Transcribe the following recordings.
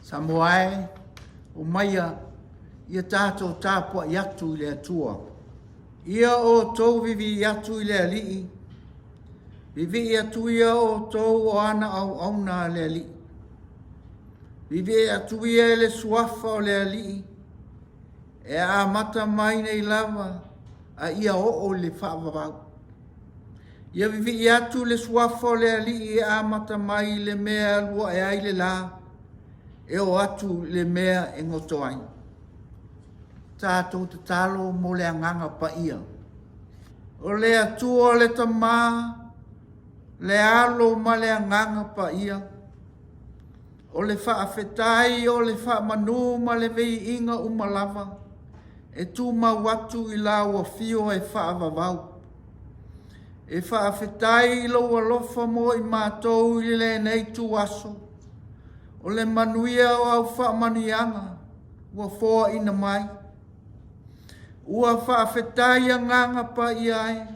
Samoa e, omaia ia tatou tapuai atu i le Atua. Ia outou vivii atu i le Alii, vivii atu ia outou o ana auauna a le Alii. Vivii atu ia i le suafa o le Alii, e amata mai nei lava a ia oo i le faavavau. Ia vivii atu le suafa o le Alii e amata mai i le mea e alu ae ai le la, e oo atu i le mea e goto ai. Tatou tatalo mo le Agaga Paia. O le Atua le Tama, le Alo ma le Agaga Paia, o le faafetai o le faamanu ma le viiga uma lava e tumau atu i lau afio e faavavau. E faafetai i lou alofa mo i matou i lenei ituaso, o le manuia o au faamanuiaga ua foaina mai. Ua faafetai Agaga Paia e,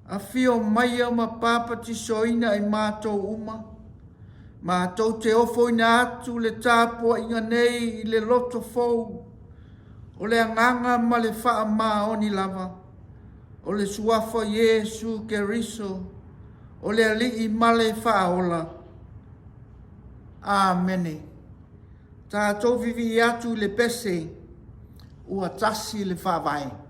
afio maia ma papatisoina i matou uma. Matou te ofoina atu le tapuaiga nei i le loto fou o le agaga ma le faamaoni lava o le Suafa Iesu Keriso o le Alii ma le Faaola. Amene. Tatou vivii atu i le pese ua tasi le faavae.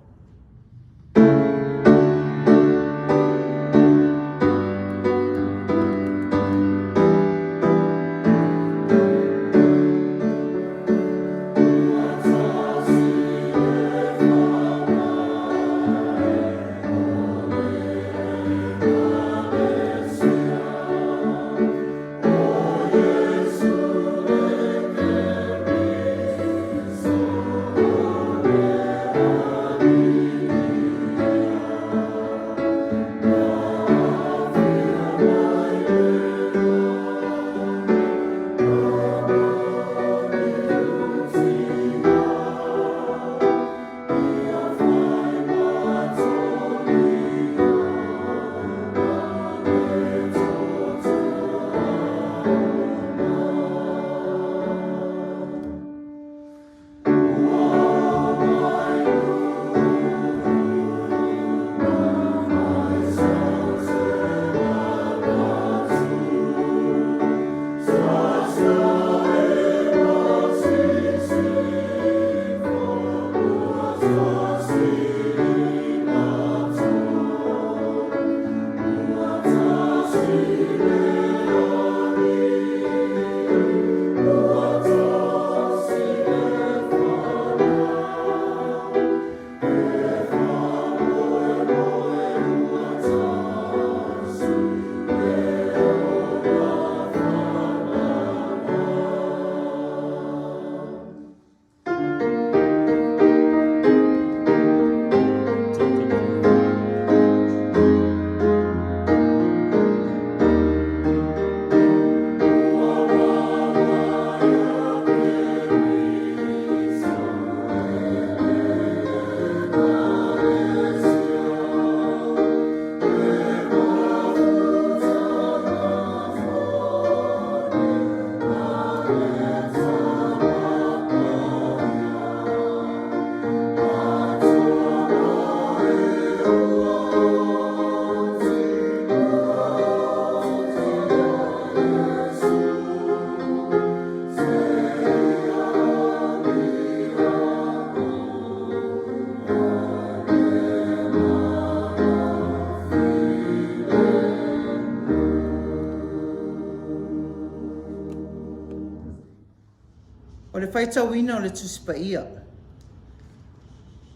O le faitauina o le Tusi Paia.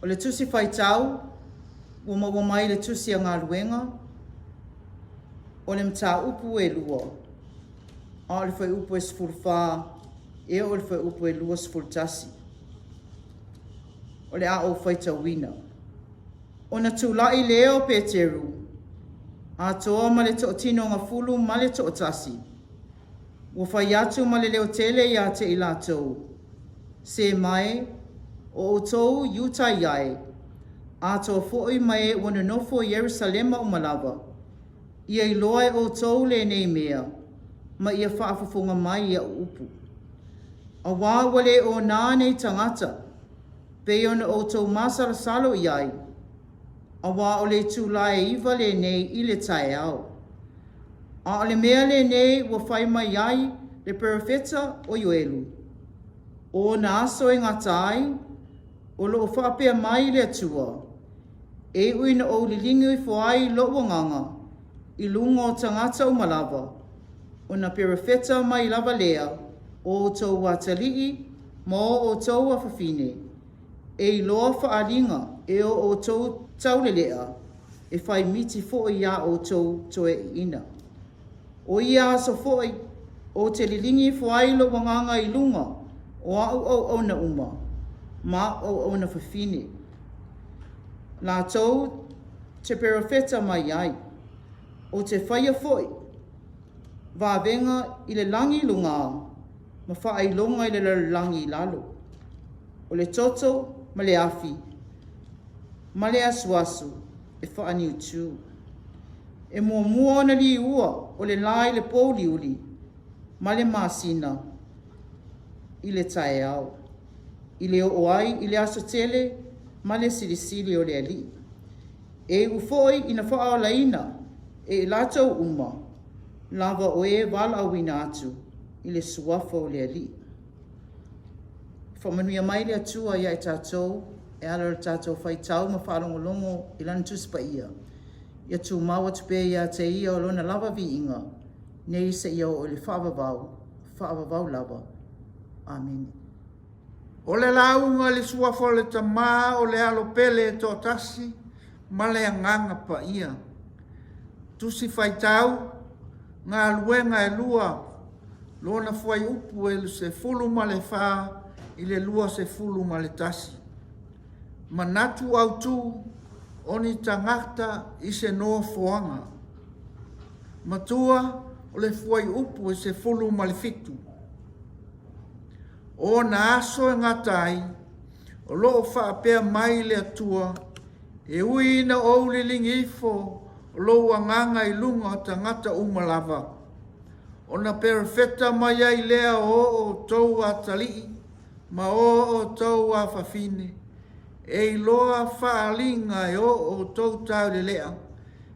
O le Tusi Faitau ua maua mai le Tusi a Galuega o le Mataupu e 2, a o le Fuaiupu e 14 e oo i le Fuaiupu e 21. O le a ou faitauina. Ona tulai lea o Peteru, atoa ma le toatinoagafulu ma le toatasi, Ua fai atu ma le leo tele ia te i latou, Se mai, o outou Iutai ai, atoa foi ma e ua nonofo i Ierusalema uma lava, ia iloa e outou lenei mea, ma ia faafofoga mai i au upu. Auā ua le ōnā nei tagata, pei ona outou masalosalo i ai, auā o le itulā e iva lenei i le taeao. A o le mea lenei ua fai mai ai le perofeta o Ioelu, o ona aso e gata ai, o lo o faapea mai le Atua, E iu ina ou liligi ifo ai lou agaga i luga o tagata uma lava, ona perofeta mai lava lea o outou atalii ma o outou afafine, e iloa faaaliga e o outou taulelea, e fai miti foi iā outou toeaiina. O ia aso foi, ou te liligi ifo ai lou agaga i luga o aʻu auauna uma, ma aʻu auauna fafine. Latou te perofeta mai ai. Ou te faia foi vavega i le lagi i luga ma faailoga i le lalolagi i lalo, o le toto ma le afi ma le asuasu e faaniutiu. E muamua ona liua o le la i le pouliuli ma le masina i le taeao, i le oo ai i le aso tele ma le silisili o le Alii. E iu foi ina faaolaina e i latou uma lava o e valaauina atu i le Suafa o le Alii. Faamanuia mai le Atua ia i tatou e ala i lo tatou faitau ma faalogologo i Lana Tusi Paia. Ia tumau atu pea ia te Ia o Lona lava viiga, nei seia oo i le faavavau, faavavau lava. Amene. O le lauga i le suafa o le Tama o le Alo Pele e toatasi ma le Agaga Paia. Tusi Faitau, Galuega e Lua, lona fuaiupu e 14 i le 21. Manatu autu o ni tagata i se nofoaga. Matua o le fuaiupu e 17. O ona aso e gata ai, o lo o faapea mai le Atua, E ui ina ou liligi ifo lou agaga i luga o tagata uma lava, ona perofeta mai ai lea o outou atalii ma o outou afafine, e iloa faaaliga e o outou taulelea,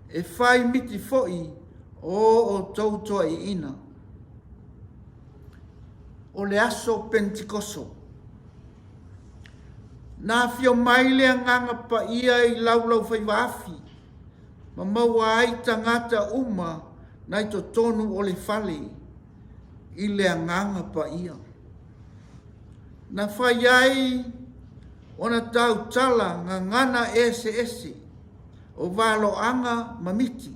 e fai miti foi o outou toaiina. O le aso Penetikoso. Na afio mai le Agaga Paia i Laulaufaivaafi ma maua ai tagata uma nai totonu o le fale i le Agaga Paia. Na fai ai ona tautala gagana eseese o valoaga ma miti.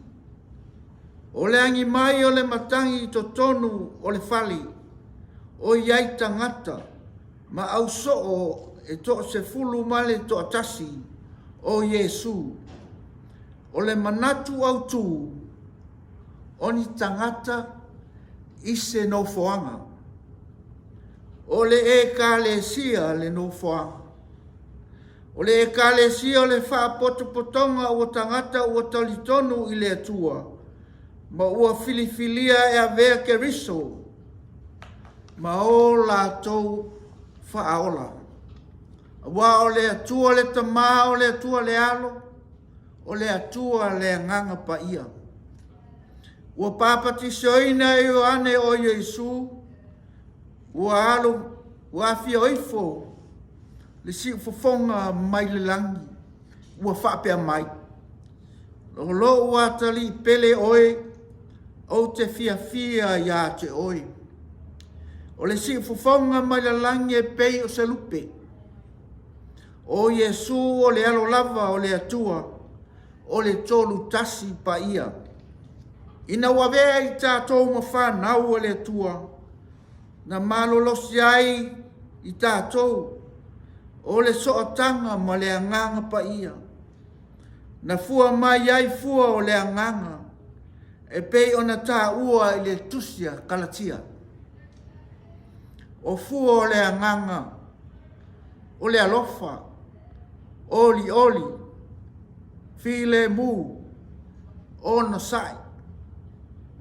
O le agi mai o le matagi i totonu o le fale, o i ai tagata ma ausoo e toasefulu ma le toatasi o Iesu. O le manatu autu o ni tagata i se nofoaga. O le Ekalesia le nofoaga. O le Ekalesia o le faapotopotoga ua tagata ua talitonu i le Atua ma ua filifilia e avea Keriso ma o latou faaola. Aua o le Atua le Tama, o le Atua le Alo, o le Atua le Agaga Paia. Ua papatisoina e Ioane o Iesu, ua alu, ua afio ifo le siufofoga mai le lagi, ua faapea mai, O lou atalii pele oe, ou te fiafia iā te oe. O le siufofoga mai le lagi e pei o se lupe. O Iesu o le alo lava o le Atua, o le Tolutasi Paia. Ina ua avea i tatou ma fanau a le Atua, na malolosi ai i tatou o le sootaga ma le Agaga Paia. Na fua mai ai fua o le Agaga e pei ona taua i le Tusi a Kalatia. O fua o le Agaga, o le alofa, olioli, filemu, onosai,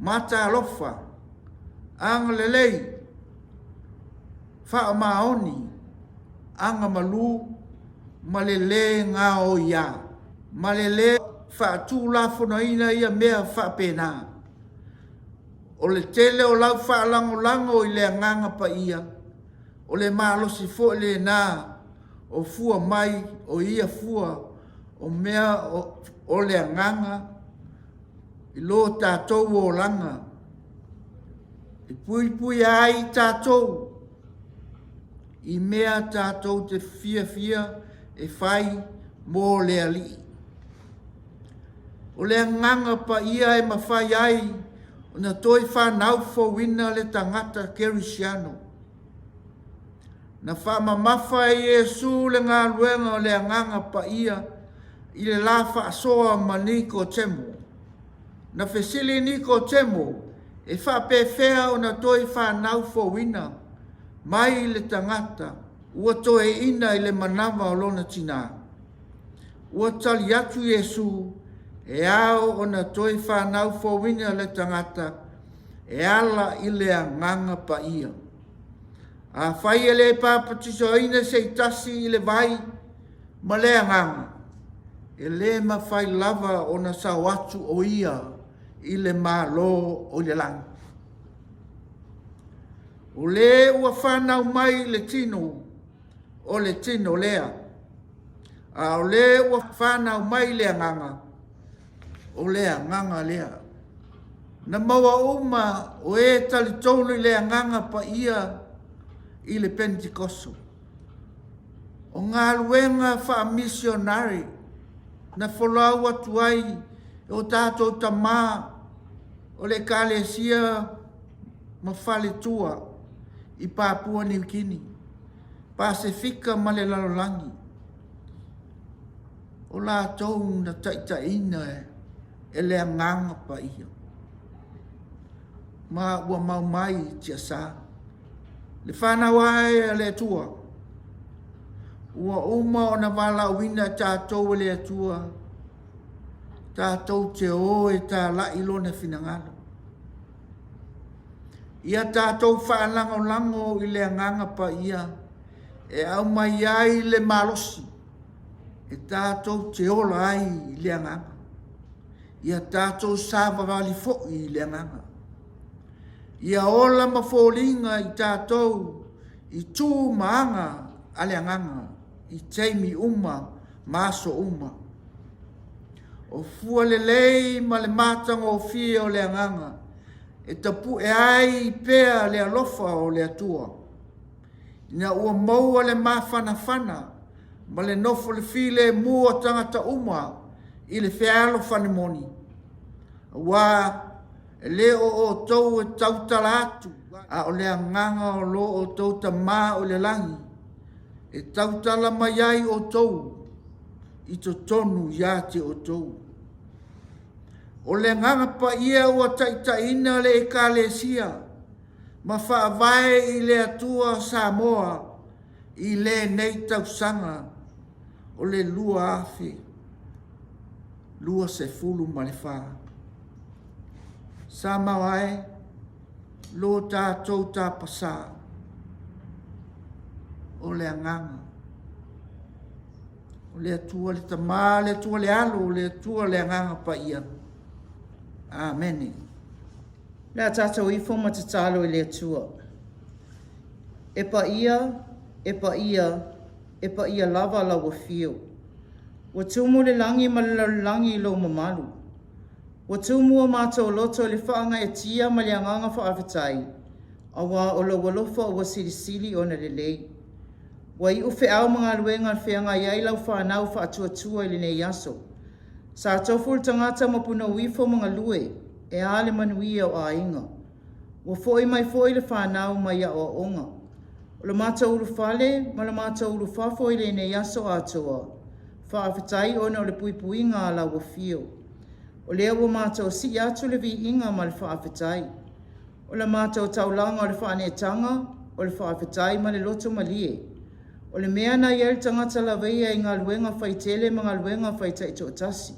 matalofa, agalelei, Faamaoni, agamalu ma le lē gaoioiā, ma le lē faatulafonoina ia mea faapena. O le tele o lau faalagolago i le Agaga Paia, o le malosi foi lena o fua mai o ia fua o mea o le agaga i lo tatou olaga e puipuia ai tatou i mea tatou te fiafia e fai mo le Alii. O le Agaga Paia e mafai ai ona toe fanau fouina le tagata kerisiano. Na faamamafa e Iesu le galuega o le Agaga Paia i le la faasoa ma Nikotemo. Na fesili Nikotemo, e faapefea ona toe fanau fouina mai le tagata ua toeaina i le manava o lona tinā? Ua tali atu Iesu, e ao ona toe fanau fouina le tagata e ala i le Agaga Paia. Afai e le papatisoina se tasi i le vai ma le Agaga, e le mafai lava ona sao atu o ia i le Malo o i le lagi. O le ua fanau mai i le tino, o le tino lea, a o le ua fanau mai i le Agaga, o le Agaga lea. Na maua uma o e talitonu i le Agaga Paia i le Penetikoso. O galuega faamisionare na folau atu ai e o tatou tamā o le Ekalesia ma faletua i Papua Niu Kini, Pasefika ma le lalolagi, o latou na taitaiina e le Agaga Paia. Ma ua mau mai i tiasa. Le fanau ae a le Atua, ua uma ona valaauina i tatou e le Atua, tatou te o e talai Lona finagalo. Ia tatou faalagolago i le Agaga Paia e aumai ai le malosi e tatou te ola ai i le Agaga. Ia tatou savavali foi i le Agaga. Ia ola ma foliga i tatou i tu ma aga a le Agaga i taimi uma ma aso uma. O fua lelei ma le matagofie o le Agaga e tapue ai pea le alofa o le Atua. Ina ua maua le mafanafana ma le nofo le filemu o tagata uma i le fealofani moni, aua e le o outou e tautala atu, a o le agaga o lo outou Tama o i le lagi e tautala mai ai outou i totonu ia te outou. O le Agaga Paia ua taitaiina le Ekalesia ma faavae i le Atua Samoa i lenei tausaga o le 2024. Samoa e, lo tatou tapasā, o le Agaga, o le Atua le Tama, le Atua le Alo, o le Atua le Agaga Paia. Amene. O le a tatou ifo ma tatalo i le Atua. E paia, e paia, e paia lava lau afio. Ua tumu le lagi ma le lalolagi i lou mamalu. Ua tumu o matou loto i le faagaeetia ma le agaga faafetai, auā o lou alofa ua silisili ona lelei. Ua iu feau ma galuega na feagai ai lau fanau faatuatua i lenei aso. Sa tofu le tagata ma punou ifo ma galue, e a le manuia o aiga. Ua foi mai foi le fanau mai aoaoga. O le matou ulufale ma le matou ulufafo i lenei aso atoa, faafetai ona o le puipuiga a lau afio. O lea ua matou sii atu le viiga ma le faafetai. O le matou taulaga o le faaneetaga, o le faafetai ma le loto malie. O le mea na i ai le tagata lavaia i galuega fai tele ma galuega fai taitoatasi.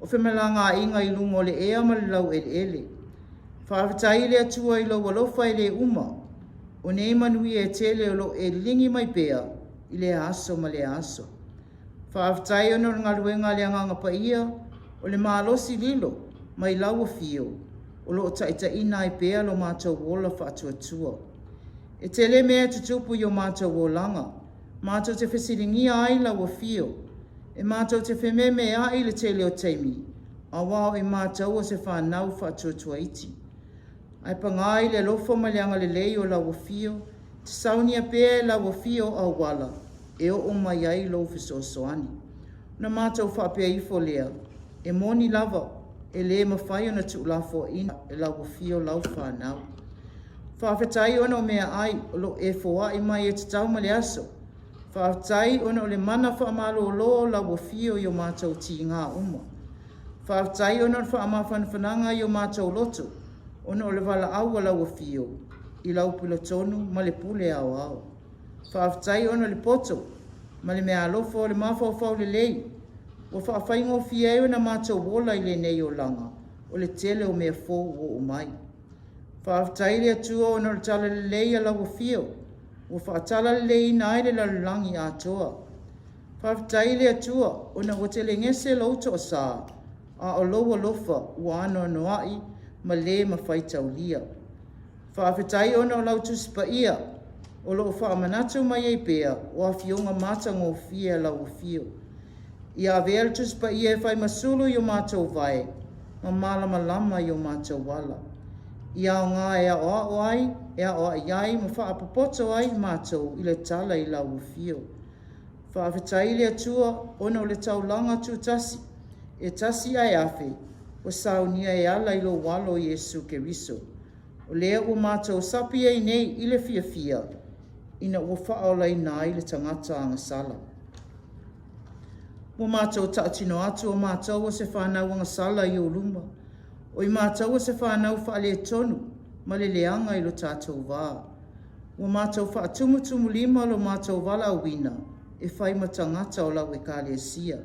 O femalagaaiga i luga o le ea ma le laueleele. Faafetai i le Atua i lou alofa e le uma. O nei manuia e tele o lo o e ligi mai pea i lea aso ma lea aso. Faafetai ona o le galuega a le Agaga Paia o le malosi lilo mai lau afio o lo o taitaiina ai pea lo matou ola faatuatua. E tele mea e tutupu i o matou olaga, matou te fesiligia ai lau afio. E matou te fememea'i i le tele o taimi, auā o i matou o se fanau faatuatua iti. Ae pagā i le alofa ma le agalelei o lau afio, te saunia pea e lau afio auala e oo mai ai lou fesoasoani. Ona matou faapea ifo lea, e moni lava, e lē mafai ona tuulafoaina e lau afio lau fanau. Faafetai ona o meaai o lo o e foai mai e tatau ma le aso. Faafetai ona o le mana faamalōlō o lau afio i o matou tigā uma. Faafetai ona o le faamafanafanaga i o matou loto ona o le valaau a lau afio i lau puletonu ma le pule aoao. Faafetai ona o le poto ma le meaalofa o le mafaufau lelei ua faafaigofie ai ona matou ola i lenei olaga o le tele o mea fou ua oo mai. Faafetai i le Atua ona o le talalelei a lau afio ua faatalaleleiina ai le lalolagi atoa. Faafetai i le Atua ona ua telegese lou toasā, a o lou alofa ua anoanoai ma lē mafai taulia. Faafetai ona o lau Tusi Paia o lo o faamanatu mai ai pea o afioga matagofie a lau afio. Ia avea le Tusi Paia e fai ma sulu i o matou vae ma malamalama i o matou ala. Ia aoga e aoao ai, e aoai ai ma faapopoto ai matou i le tala i lau afio. Faafetai i le Atua ona o le taulaga tutasi, e tasi ae afe, ua saunia e ala i lou Alo Iesu Keriso. O lea ua matou sapi ai nei i le fiafia ina ua faaolaina ai le tagata agasala. Ua matou tautino atu o matou o se fanau agasala i ou luma, o i matou o se fanau faaletonu ma le leaga i lo tatou va. Ua matou faatumutumulima lo matou valaauina e fai ma tagata o lau Ekalesia.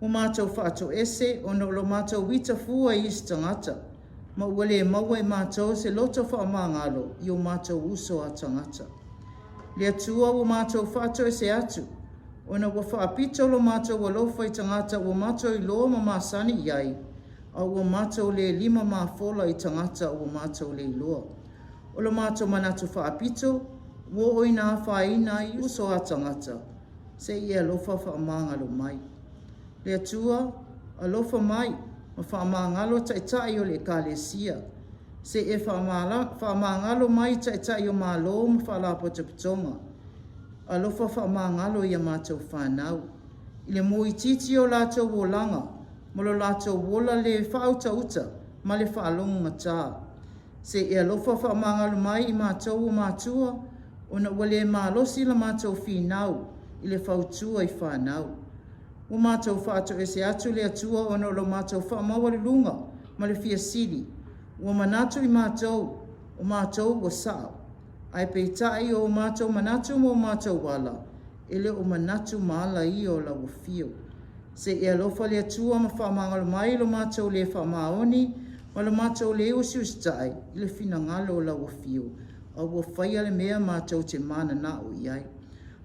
Ua matou faatoese ona o lo matou ita fua i isi tagata, ma ua le maua e matou se loto faamagalo i o matou uso a tagata. Le Atua ua matou faatoese atu, ona ua faapito lo matou alofa i tagata ua matou iloa ma masani i ai, a ua matou le lima mafola i tagata ua matou le iloa. O lo matou manatu faapito, ua oo ina afaina ai uso a tagata, se i e alofa faamagalo mai. Le Atua, alofa mai ma faamagalo taitai o le Ekalesia. Se i e faamagalo mai taitai o Malo ma Faalapotopotoga. Alofa faamagalo i a matou fanau. I le muaitiiti o latou olaga ma lo latou ola le faautauta ma le faalogogata. Se i e alofa faamagalo mai i matou o matua, ona ua le malosi la matou finau i le fautua i fanau. Ua matou faatoese atu le Atua ona o lo matou faamaualuluga ma le fia sili. Ua manatu i matou, o matou ua sao. Ae peitai o o matou manatu ma o matou ala, e le o manatu ma ala ia o lau afio. Se i e alofa le Atua ma faamagalo mai lo matou le faamaoni ma lo matou le usiusitai i le finagalo o lau afio, a ua faia le mea matou te mananao i ai.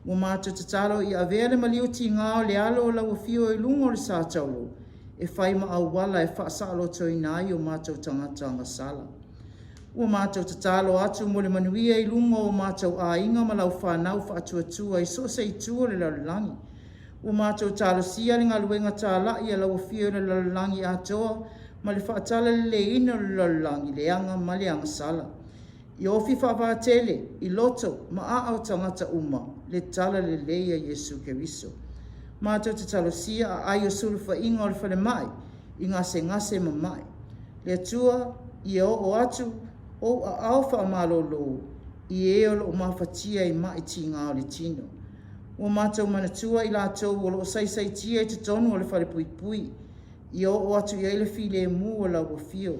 Ua matou tatalo i avea le maliu tigā o le alo o lau afio i luga o le sa taolo e fai ma auala e faasaolotoina ai o matou tagata agasala. Ua matou tatalo atu mo le manuia i luga o matou aiga ma lau fanau faatuatua i so o se itu o le lalolagi. Ua matou talosia le galuega talai a lau Afio i le lalolagi atoa ma le faatalaleleiina o le lalolagi leaga ma le agasala. I ofi faavatele i loto ma aa o tagata uma le talalelei a Iesu Keriso. Matou te talosia aai o sulufaiga o le falemai i gasegase ma mai. Le Atua, ia oo atu ou aao faamalōlō i e o lo o mafatia i maʻi tigā o le tino. Ua matou manatua i latou o lo o saisaitia i totonu o le falepuipui, ia oo atu i ai le filemu o lau afio,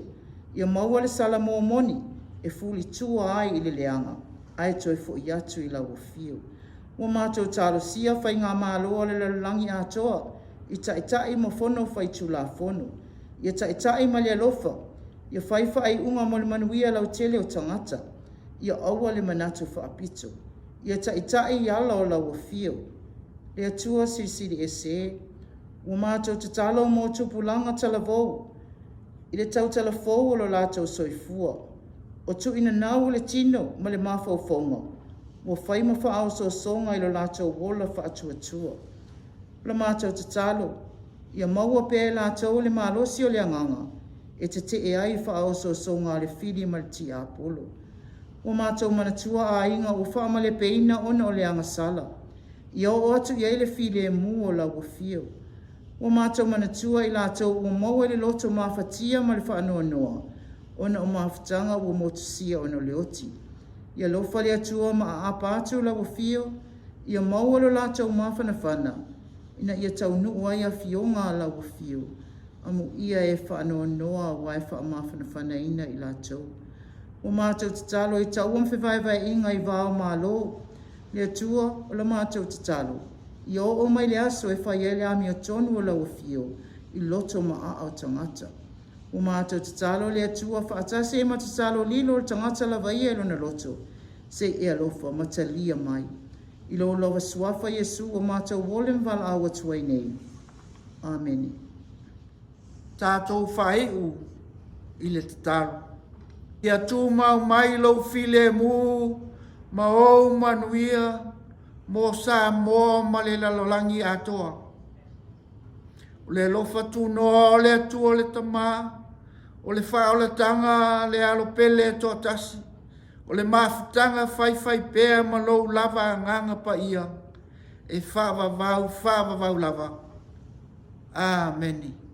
ia maua le sala momoni e fulitua ai i le leaga, ae toe foi atu i lau afio. Ua matou talosia faigamalo a le lalolagi atoa i taitai ma fono faitulafono. Ia taitai ma le alofa, ia fai faaiuga mo le manuia lautele o tagata. Ia aua le manatu faapito. Ia taitai i ala o lau afio. Le Atua Silisili Ese, ua matou tatalo mo tupulaga talavou i le tautala fou o lo latou soifua. O tuuinanau o le tino ma le mafaufauga ua fai ma faaosoosoga i lo latou ola faatuatua. O la matou tatalo, ia maua pea e latou le malosi o le agaga e tetee ai i faaosoosoga a le fili ma le tiapolo. Ua matou manatua aiga ua faamalepeina ona o le agasala, ia oo atu i ai le filemu o lau afio. Ua matou manatua i latou ua maua i le loto mafatia ma le faanoanoa ona o mafutaga ua motusia ona o le oti. Ia alofa le Atua ma aapa atu lau afio, ia maua lo latou mafanafana, ina ia taunuu ai afioga a lau afio, amuia e faanoanoa aua e faamafanafanaina i latou. Ua matou tatalo i taua ma fevaevaeaiga i va o Malo, le Atua, o la matou tatalo, ia oo mai le aso e fai ai le amiotonu o lau afio i loto ma aa o tagata. Ua matou tatalo le Atua faatasi ai ma tatalo lilo o le tagata lava ia i lona loto, se i e alofa ma talia mai. I lou lava Suafa Iesu ua matou ole ma valaau atu ai nei. Amene. Tatou faaiu i le tatalo. Ia tumau mai lou filemu ma ou manuia mo Samoa ma le lalolagi atoa. O le alofa tunoa o le Atua le Tama, o le faaolataga a le Alo pele e toatasi, o le mafutaga faifaipea ma lou lava Agaga Paia, e faavavau faavavau lava. Amene.